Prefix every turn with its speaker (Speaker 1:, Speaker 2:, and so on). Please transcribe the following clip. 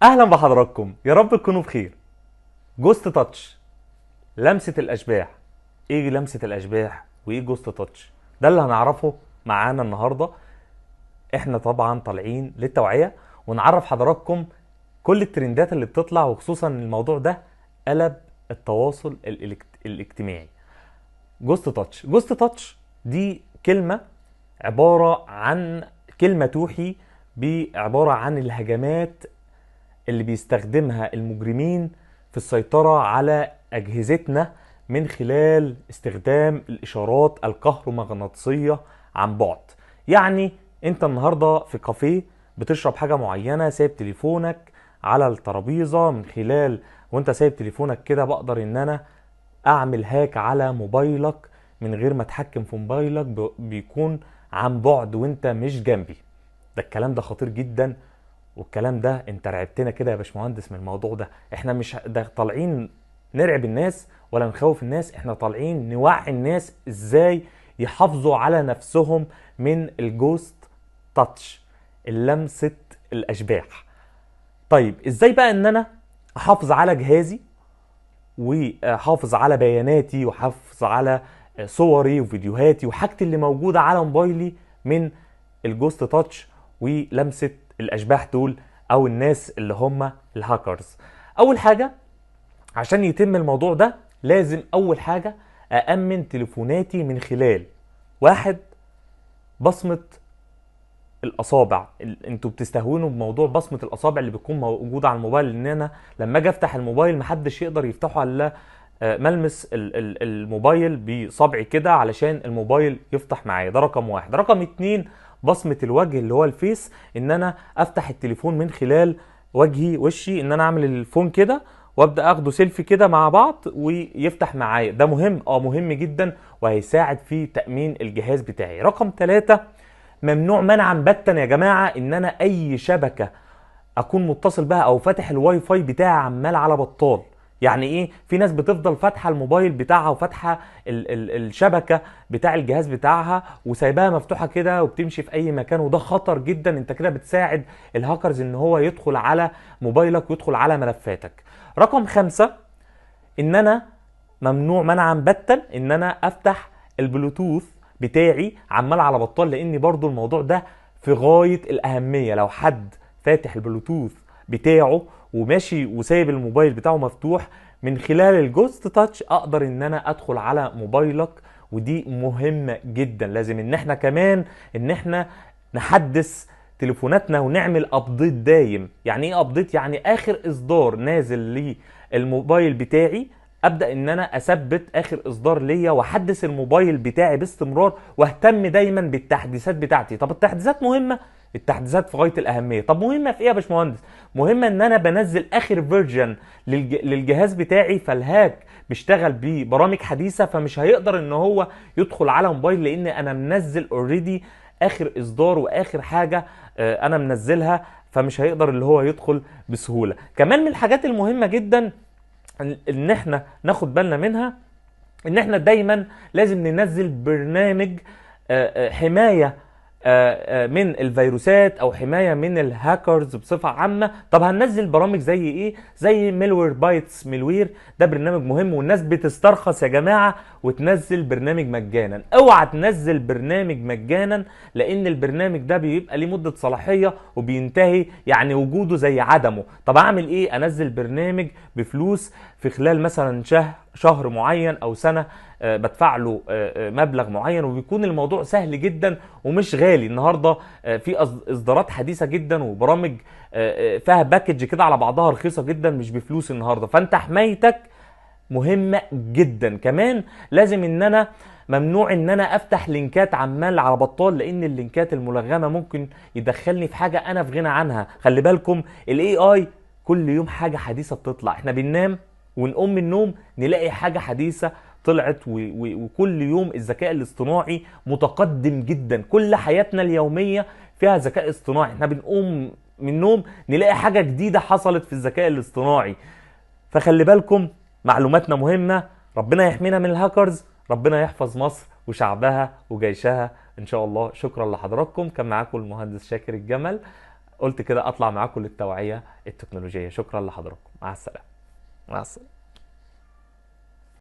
Speaker 1: اهلا بحضراتكم، يا رب تكونوا بخير. ghost touch، لمسة الاشباح. ايه لمسة الاشباح وايه ghost touch؟ ده اللي هنعرفه معانا النهارده. احنا طبعا طالعين للتوعية ونعرف حضراتكم كل الترندات اللي بتطلع، وخصوصا الموضوع ده قلب التواصل الاجتماعي. ghost touch، ghost touch دي كلمة عبارة عن كلمة توحي بعبارة عن الهجمات اللي بيستخدمها المجرمين في السيطرة على أجهزتنا من خلال استخدام الإشارات الكهرومغناطيسية عن بعد. يعني أنت النهاردة في كافيه بتشرب حاجة معينة، سايب تليفونك على الترابيزة، من خلال وانت سايب تليفونك كده بقدر ان انا اعمل hack على موبايلك من غير ما اتحكم في موبايلك، بيكون عن بعد وانت مش جنبي. ده الكلام ده خطير جدا، والكلام ده انت رعبتنا كده يا باشمهندس من الموضوع ده. احنا مش ده طالعين نرعب الناس ولا نخوف الناس، احنا طالعين نوعي الناس ازاي يحافظوا على نفسهم من ال ghost touch، اللمسة الاشباح. طيب ازاي بقى ان انا احافظ على جهازي واحافظ على بياناتي واحافظ على صوري وفيديوهاتي وحاجتي اللي موجودة على موبايلي من ال ghost touch ولمسة الاشباح دول او الناس اللي هم الهاكرز؟ اول حاجة عشان يتم الموضوع ده لازم اول حاجة أأمن تليفوناتي من خلال واحد بصمة الاصابع. انتوا بتستهونوا بموضوع بصمة الاصابع اللي بتكون موجودة على الموبايل، ان انا لما اجي افتح الموبايل محدش يقدر يفتحه الا ملمس الموبايل بصبعي كده علشان الموبايل يفتح معايا. ده رقم واحد. رقم اتنين بصمة الوجه اللي هو ال face، ان انا افتح التليفون من خلال وجهي وشي، ان انا اعمل ال phone كده وابدا اخده سيلفي كده مع بعض ويفتح معايا. ده مهم، مهم جدا وهيساعد في تامين الجهاز بتاعي. رقم 3 ممنوع منعا باتا يا جماعة ان انا اي شبكة اكون متصل بها او فاتح الواي فاي بتاعي عمال على بطال. يعني ايه؟ في ناس بتفضل فاتحة الموبايل بتاعها وفاتحه الشبكة بتاع الجهاز بتاعها وسايباها مفتوحة كده وبتمشي في اي مكان، وده خطر جدا. انت كده بتساعد الهاكرز ان هو يدخل على موبايلك ويدخل على ملفاتك. رقم 5 ان انا ممنوع منعا باتا ان انا افتح البلوتوث بتاعي عمال على بطال، لان برضو الموضوع ده في غاية الأهمية. لو حد فاتح البلوتوث بتاعه وماشي وسايب الموبايل بتاعه مفتوح، من خلال ال ghost touch اقدر ان انا ادخل على موبايلك، ودي مهمة جدا. لازم ان احنا كمان ان احنا نحدث تليفوناتنا ونعمل update دايم. يعني ايه update؟ يعني اخر اصدار نازل للموبايل بتاعي ابدا ان انا اثبت اخر اصدار ليا واحدث الموبايل بتاعي باستمرار، واهتم دايما بالتحديثات بتاعتي. طب التحديثات مهمة؟ التحديثات في غاية الاهمية. طب مهمة في ايه يا باشمهندس؟ مهمة ان انا بنزل اخر version للجهاز بتاعي، فال hack بيشتغل ببرامج حديثه، فمش هيقدر ان هو يدخل على موبايل لان انا منزل already اخر اصدار واخر حاجة انا منزلها، فمش هيقدر اللي هو يدخل بسهولة. كمان من الحاجات المهمة جدا ان احنا ناخد بالنا منها ان احنا دايما لازم ننزل برنامج حماية من الفيروسات او حماية من الهاكرز بصفة عامة. طب هننزل برامج زي ايه؟ زي Malwarebytes malware، ده برنامج مهم والناس بتسترخص يا جماعة وتنزل برنامج مجانا. اوعى تنزل برنامج مجانا لان البرنامج ده بيبقى ليه مدة صلاحية وبينتهي، يعني وجوده زي عدمه. طب اعمل ايه؟ انزل برنامج بفلوس في خلال مثلا شهر معين او سنة، بدفع له مبلغ معين، وبيكون الموضوع سهل جدا ومش غالي. النهارده في اصدارات حديثه جدا وبرامج فيها package كده على بعضها رخيصة جدا مش بفلوس النهارده. فانت حمايتك مهمة جدا. كمان لازم ان انا ممنوع ان انا افتح لينكات عمال على بطال، لان اللينكات الملغمه ممكن يدخلني في حاجة انا في غنى عنها. خلي بالكم ال AI كل يوم حاجة حديثه بتطلع، احنا بننام ونقوم من النوم نلاقي حاجة حديثه طلعت، وكل يوم الذكاء الاصطناعي متقدم جدا. كل حياتنا اليومية فيها ذكاء اصطناعي، احنا بنقوم من النوم نلاقي حاجة جديدة حصلت في الذكاء الاصطناعي. فخلي بالكم معلوماتنا مهمة. ربنا يحمينا من الهاكرز، ربنا يحفظ مصر وشعبها وجيشها ان شاء الله. شكرا لحضراتكم، كان معاكم المهندس شاكر الجمل. قلت كده اطلع معاكم للتوعية التكنولوجية. شكرا لحضراتكم، مع السلامة. مع السلامة.